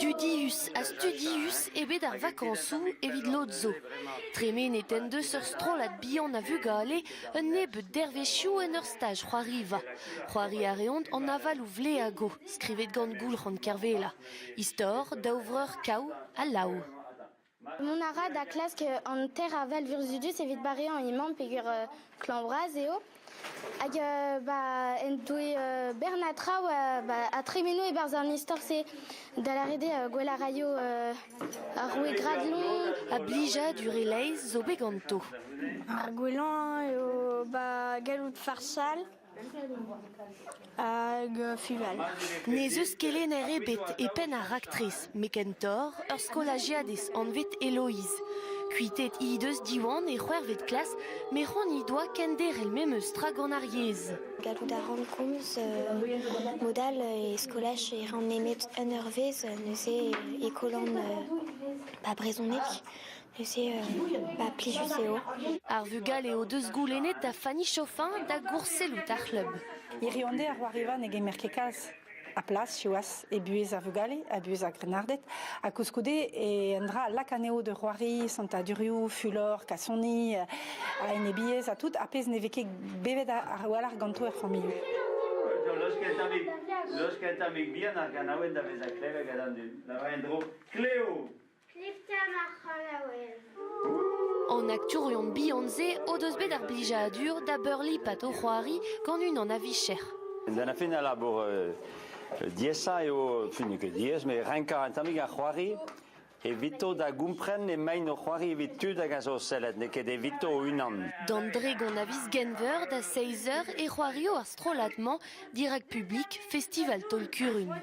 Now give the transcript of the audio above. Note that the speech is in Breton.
Dudius ha studius eo bet ar vakañsoù evit lod zo. Tremenet en deus ur strollad bihan a vugale un nebeud dervezhioù en ur staj c'hoariva. C'hoari a reont an avaloù Vleago, skrivet gant Goulc'han Kervella. Istor daou vreur Kaou ha Laou. Mont a ra da klask an ter aval vurzhudus evit pareañ he mamm peogwir klañv-bras eo. Hag ba en doe Bernard traoù ba ha tremeno e-barzh an istor-se. Da lâret eo gwell a raio ar roue Gradlon. Ha blijadur e-leizh zo bet ganto. Ar gwellañ eo ba gallout farsal. Hag fival. N'ez eus kelenner ebet e penn ar raktres, met kentoc'h ur skolajiadez anvet Héloïse. Kuitaet he deus Diwan e c'hwec'hvet klas, met c'hoant he doa kenderc'hel memes tra gant ar yezh. Gallout a ran komz mod all e skolaj e ran nemet un eurvezh, neuze e kollan ba brezhoneg. Neuze ba plijus eo. Ar vugale o deus goulennet da Fanny Chauffin da goursellout ar c'hlub. Hiriv-an-deiz ar c'hoariva ne gemer ket kalz a plas siwazh e buhez ar vugale, a buhez ar grennarded. Ha koulskoude e un dra a lak anezho da c'hoari santadurioù, fulor, kasoni, a enebiezh ha tout, ar pezh ne vez ket bevet a-walc'h ganto er familhoù. Leuskel tammig bihan ar ganaouenn da vezañ klevet gant an dud. Lavar en-dro, Kleo! An aktourion bihan-se o deus bet ar blijadur da beurlipat o c'hoari gant unan a vicher. Da la fin al labour diaesañ eo, fin n'eo ket diaes, met renkañ un tammig ar c'hoari evito da gompren emaint o c'hoari evit tud hag a zo sellet, n'eo ket evito o-unan. D'an dregont a viz Genver da seizh eur e c'hoario ar strollad-mañ dirak publik Festival Taol Kurun.